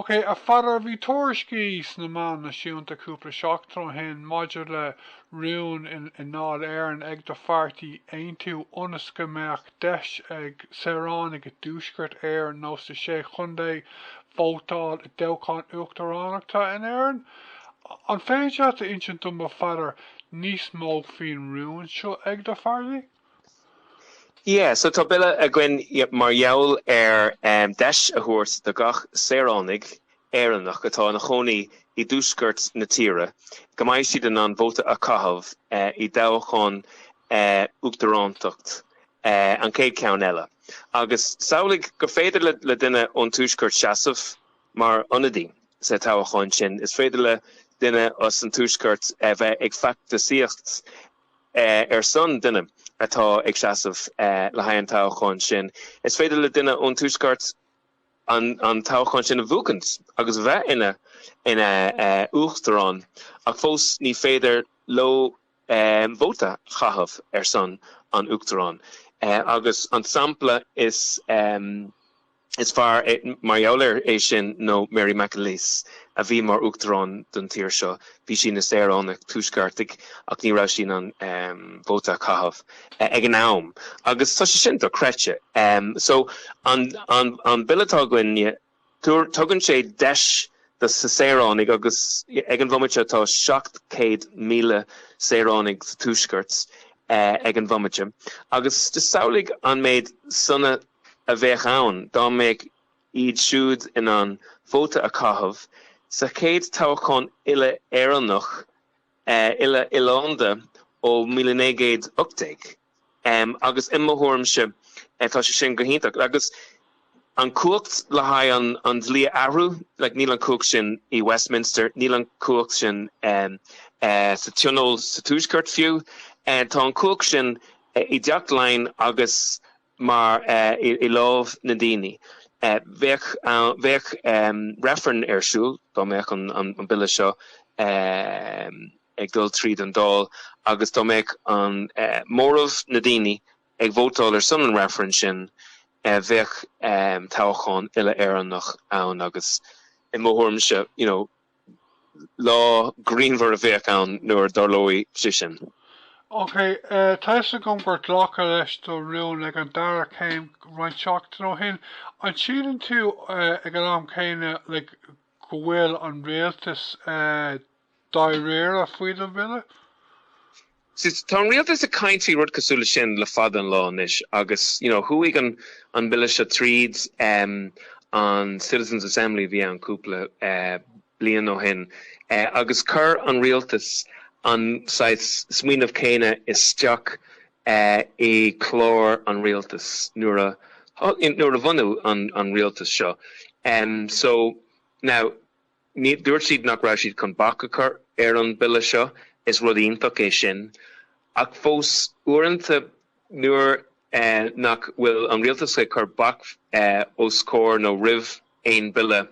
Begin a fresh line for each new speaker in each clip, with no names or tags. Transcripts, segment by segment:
Ok, a Pheadair, bhí tuairiscí sna meáin náisiúnta cúpla seachtain ó shin maidir le rún i nDáil Éireann ag do pháirtí Aontú ionas go mbeadh deis ag saoránaigh i dTuaisceart Éireann nó sa Sé Chontae vótáil i dtoghchán uachtaránachta in Éirinn. An féidir leat a insint dom, a Pheadair, níos mó faoin rún seo ag do pháirtí?
Yeah, so tá bille againn mar gheall ar deis a thabhairt do gach saoránaigh Éireannach atá ina chónaí i dtuaisceart na tíre go mbeidh siad in ann vóta a chaitheamh i dtoghchán uachtarántacht an chéad cheann eile. Agus samhlaigh gur féidir le duine ón tuaisceart seasamh mar ionadaí sa toghchán sin, is féidir le duine as an tuaisceart bheith ag feachtasaíocht ar son duine atá ag seasamh le haghaidh an toghcháin sin. Is féidir le duine ón Tuaisceart an toghchán sin a bhuachaint agus a bheith ina ina uachtarán ach fós ní féidir leo vóta a chaitheamh ar son an uachtaráin. Agus an sampla is. Is fearr mar gheall air é sin nó Mary McAleese a bhí mar Uachtarán don tír seo. Bhí sí ina saoránach Tuaisceartaigh ach ní raibh sí in ann vóta a chaitheamh ag an am agus tá sé sin dochreidte. So an an bille atá againne, tugann sé deis do na saoránaigh agus ag an bhomaite tá 700,000 saoránaigh sa Tuaisceart ag an bhomaite agus just samhlaigh an méid sona a bheadh ann dá mbeadh iad siúd in ann vóta a chaitheamh sa chéad toghchán uile-Éireannach, uile-oileánda ó 1918. Agus i mo thuairimse, tá sé sin go hiontach. Agus an cumhacht le haghaidh an dlí a athrú, like níl an cumhacht sin i Westminster, níl an cumhacht sin sa Tionól sa Tuaisceart fiú. Tá an cumhacht sin i dTeach Laighean agus mar i lámh na ndaoine. Bheadh bheadh reifreann ar siúl dá mbeadh an bille seo ag dul tríd an Dáil agus dá mbeadh an móramh na daoine ag vótáil ar son an reifrinn sin bheadh toghchán uile-Éireannach ann agus i mo thuairimse you know Lá grianmhar a bheadh ann nuair a dtarlóidh sé sin.
Ok, tá fhios agam gur glacadh leis do rún ag an dara céim roinnt seachtain ó shin. An síleann tú ag an am céanna like go bhfuil an rialtas dáiríre faoi do bhille?
Tá an rialtas ag caint faoi rud cosúil leis sin le fada an lá anois agus you know chuaigh an an bille seo tríd an Citizens Assembly a bhí ann cúpla bliain ó shin agus chuir an rialtas an saghas smaoineamh céanna isteach i clár an rialtais nuair a nuair a bhunú an an rialtas seo. So now Ní, dúirt siad nach raibh siad chun bac a chur ar an bille seo, is rud iontach é sin, ach fós, uaireanta nuair nach bhfuil an rialtas ag cur bac os comhair nó roimh aon bille,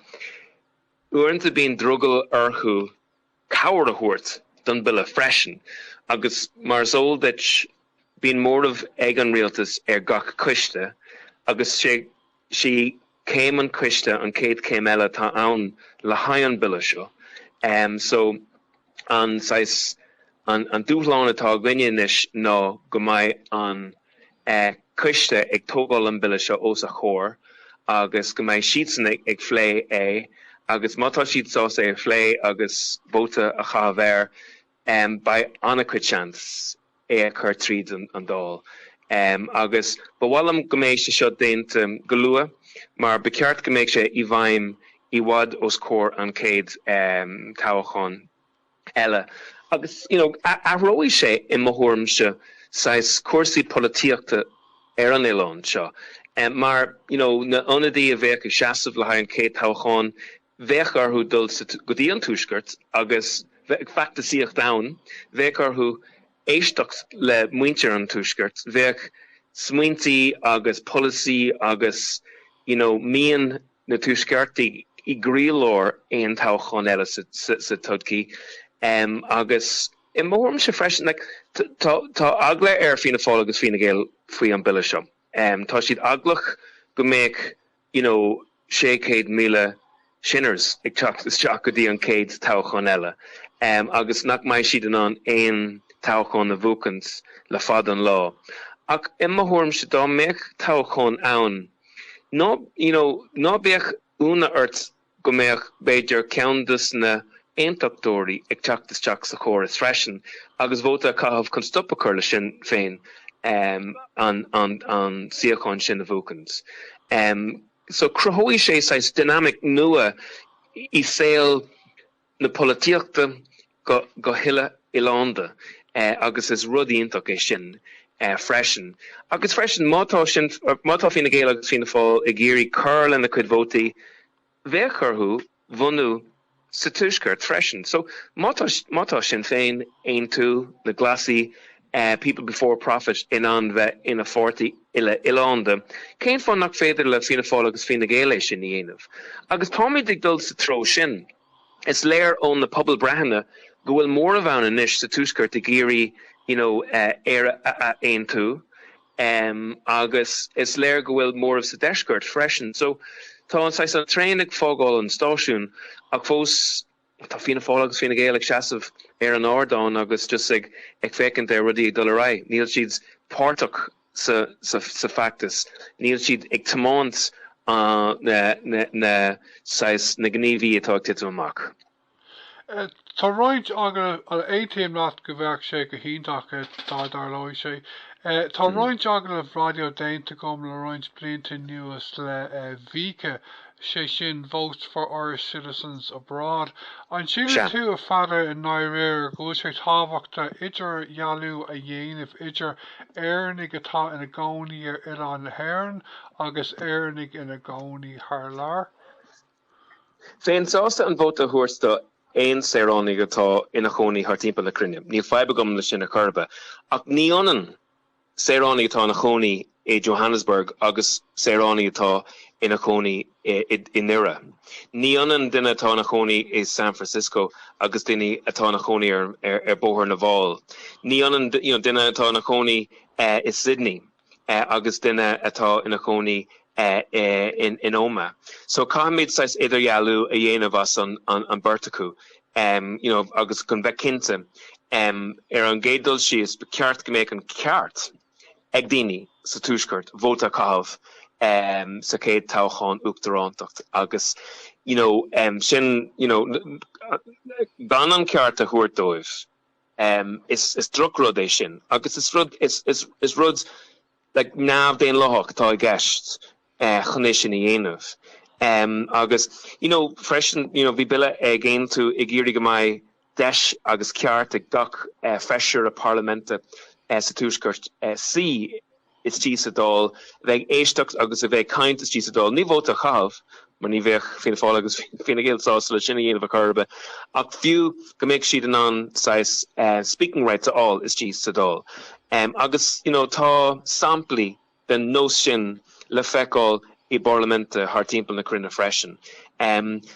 uaireanta bíonn drogall orthu cabhair a thabhairt don bille freisin agus mar is eol duit, bíonn móramh ag an rialtas ar gach coiste agus sé sí céim an choiste an chéad chéim eile atá ann le haghaidh an bille seo. So an saghas, an dúshlán atá againne anois ná go mbeidh an coiste ag tógáil an bille seo os a chomhair agus go mbeidh siadsan ag phlé é agus má tá siad sásta é a phlé agus vóta a chaitheamh air, Beidh an-chuid seans é a chur tríd an Dáil agus ba mhaith liom go mbeidh sé seo déanta go luath mar ba cheart go mbeadh sé i bhfeidhm i bhfad os comhair an chéad toghchán eile. Agus you know athróidh sé i mo thuairimse saghas cúrsaí polaitíochta ar an oileán seo mar you know na ionadaí a bheadh ag seasamh le haghaidh an chéad toghchán Bheadh orthu dul go dtí an Tuaisceart agus bheith ag feachtasaíocht ann, bheadh orthu éisteacht le muintir an Tuaiscirt, bheadh smaointí agus polasaí agus you know mian na Tuaisceartaigh i gcroílár aon toghchán eile sa todhchaí. Agus i mo thuairimse freisin, like tá tá eagla ar Fianna Fáil agus Fine Gael faoi an bille seo. Tá siad eaglach go mbeadh you know 600,000. Shinners ag teacht isteach go dtí an chéad toghchán eile agus nach mbeidh siad in ann aon toghchán a bhuachaint le fada an lá. Ach i mo thuairimse dá mbeadh toghchán ann ná you know ná beadh ionadh ort go mbeadh b'fhéidir ceann dos na aontachtóirí ag teacht isteach sa chóras freisin agus vóta a chaitheamh chun stop a chur le Sinn Féin an an an suíochán sin a bhuachaint. So cruthóidh sé saghas dynamic nua i saol na polaitíochta go huile oileánda agus is rud iontach é sin freisin. Agus freisin má tá sin, má tá Fine Gael agus Fianna Fáil ag iarraidh cur lena cuid vótaí, bheadh orthu bhunú sa Tuaisceart freisin. So má tá, má tá Sinn Féin, Aontú, na Glasaigh, People Before Profit in ann bheith ina pháirtí uile-oileánda, cén fáth nach féidir le Fianna Fáil agus Fine Gael é sin a dhéanamh? Agus táimid ag dul sa treo sin. Is léir ó na pobalbreitheanna go bhfuil móramh ann anois sa Tuaisceart ag iarraidh you know Éire a aontú agus is léir go bhfuil móramh sa Deisceart freisin. So tá an saghas an traein ag fágáil an stáisiún ach fós tá Fianna Fáil agus Fine Gael ag seasamh ar an ardán agus just ag ag féachaint ar rudaí ag dul ar aghaidh. Níl siad páirteach sa sa sa feachtas. Níl siad ag tiomáint na na na saghas na gníomhaí atá ag titim amach.
Tá roinnt agallamh, aontaím leat go bheadh sé go hiontach dá dtarlóidh sé. Tá roinnt agallamh raidió déanta agam le roinnt blianta anuas le VICA, sé sin Votes for Irish Citizens Abroad. An síleann tú, a Pheadair, i ndáiríre go bhfuil sé tábhachtach idirdhealú a dhéanamh idir Éireannaigh atá ina gcónaí ar oileán na hÉireann agus Éireannaigh ina gcónaí thar lear?
Bheinn sásta an vóta a thabhairt do aon saoránaigh atá ina chónaí thar timpeall na cruinne. Níl fadhb agam le sin ar chor ar bith. Ach ní ionann saoránaigh atá ina chónaí i Johannesburg agus saoránaigh atá ina chónaí i nDoire. Ní ionann duine atá ina chónaí i San Francisco agus duine atá ina chónaí ar Bóthar na bhFál. Ní ionann duine atá ina chónaí i Sydney. agus duine atá ina chónaí in Omagh. So caithfimid saghas idirdhealú a dhéanamh as an beirt acu you know agus chun bheith cinnte ar an gcéad dul síos ba cheart go mbeadh an ceart ag daoine sa Tuaisceart vóta a chaitheamh sa chéad toghchán uachtarántacht agus you know sin you know gan an ceart a thabhairt dóibh. Is drochrud é sin agus is rud is rud like neamh-daonlathach atá i gceist chun é sin a dhéanamh. Agus you know freisin you know bhí bille ag Aontú ag iarraidh go mbeidh deis agus ceart ag gach feisire parlaiminte sa Tuaisceart suí istigh sa Dáil, a bheith ag éisteacht agus a bheith ag caint istigh sa Dáil. Ní vóta a chaitheamh, mar ní bheadh Fianna Fáil agus Fine Gael sásta le sin a dhéanamh ar chor ar bith, ach fiú go mbeadh siad in ann saghas speaking rights a fháil istigh sa Dáil. Agus you know tá samplaí den nós sin le feiceáil i bparlaiminte thar timpeall na cruinne freisin.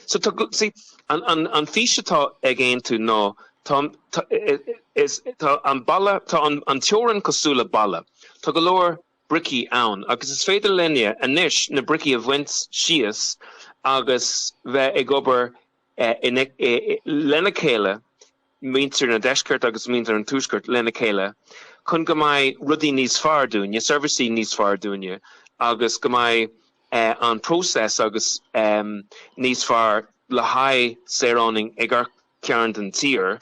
So tá, see, an, an, an fís atá ag Aontú ná Tá, tá, is, tá an balla, tá an, an teorainn cosúil le balla. Tá go leor bricí ann agus is féidir linne anois na bricí a bhaint síos agus bheith ag obair ina, lena chéile, muintir na deiscirt agus muintir an tuaiscirt lena chéile chun go mbeidh rudaí níos fearr dúinne, seirbhísí níos fearr dúinne agus go mbeidh an próiseas agus níos fearr le haghaidh saoránaigh ag gach cearn den tír,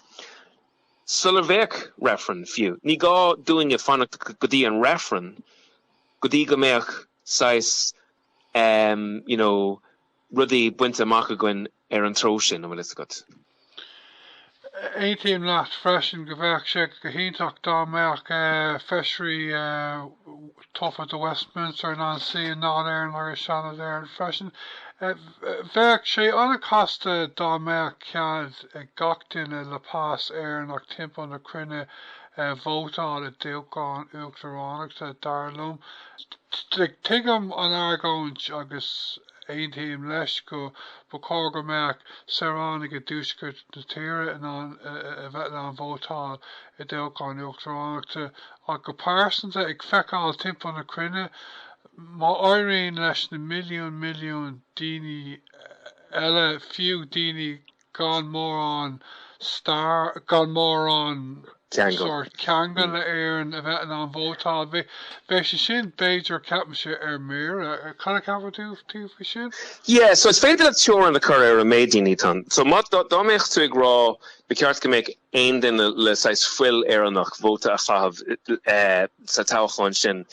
sula bheadh reifreann fiú. Ní gá dúinne fanacht go dtí an reifreann go dtí go mbeadh saghas you know rudaí bainte amach againn ar an treo sin, an bhfuil fhios agat.
Aontaím leat freisin go bheadh sé go hiontach dá mbeadh feisirí tofa do Westminster in ann suí i nDáil Éireann agus Seanad Éireann freisin. Bheadh sé an-chasta dá mbeadh cead ag gach duine le pas Éireannach timpeall na cruinne vótáil i dtoghchán uachtaránachta, dar liom. Tuigim an argóint agus aontaím leis go ba chóir go mbeadh saoránaigh i dtuaisceart na tíre in ann a bheith in ann vótáil i dtoghchán uachtaránachta ach go pearsanta, ag feiceáil timpeall na cruinne, má éiríonn leis na milliúin milliúin daoine. eile, fiú daoine gan mórán stair, gan mórán
Ceangal.
sórt ceangal le Éirinn a bheith in ann vótáil. Bheadh sé sin, b'fhéidir, ceapaimse, ar mire. Cad a cheapann tú tú faoi sin?
Yeah, so is féidir leat teorainn a chur ar an méid daoine atá ann. So má, dá, dá mbeadh tú ag rá ba cheart go mbeadh aon duine le saghas fuil Éireannach vóta a chaitheamh eh, sa toghchán sin,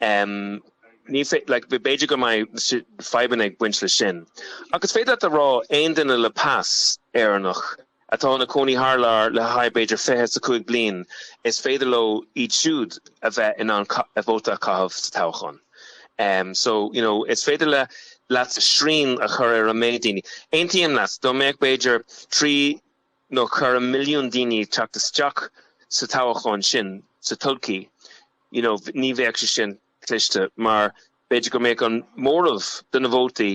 em, ní fé, like, b'fhéidir go mbeidh fadhbanna ag baint leis sin. Ach is féidir leat a rá aon duine le pas Éireannach atá ina cónaí thar lear le haghaidh b'fhéidir 25 bliain, is féidir leo iad siúd a bheith in ann vóta a chaitheamh sa toghchán. So, you know, is féidir le leat srian a chur ar an méid daoine. Aontaím leat, dá mbeadh b'fhéidir 3 nó 4 milliún daoine ag teacht isteach sa toghchán sin sa todhchaí, you know, ní bheadh sé sin cliste mar b'fhéidir go mbeadh an móramh de na vótaí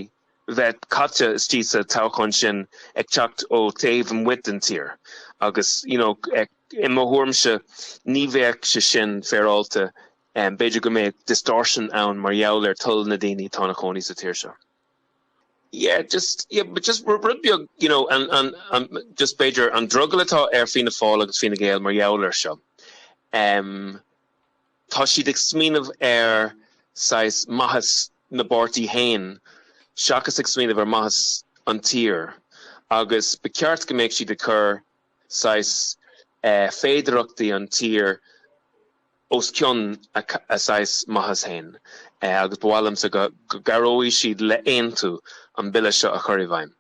bheith caite istigh sa toghchán sin ag teacht ó taobh amuigh den tír agus you know i mo thuairimse ní bheadh sé sin féaráilte. B'fhéidir go mbeadh distortion ann mar gheall ar toil na daoine atá ina chónaí sa tír seo. Yeah, just, yeah, but just rud beag, you know, an, an, an, just b'fhéidir an drogall atá ar Fianna Fáil agus Fine Gael mar gheall air seo. Um, Tá siad ag smaoineamh ar saghas maitheas na bpáirtí féin seachas ag smaoineamh ar maitheas an tír agus ba cheart go mbeadh siad ag cur saghas féidireachtaí an tír os cionn a saghas maitheas féin agus ba mhaith liomsa go gcabhróidh siad le aontú an bille seo a chur i bhfeidhm.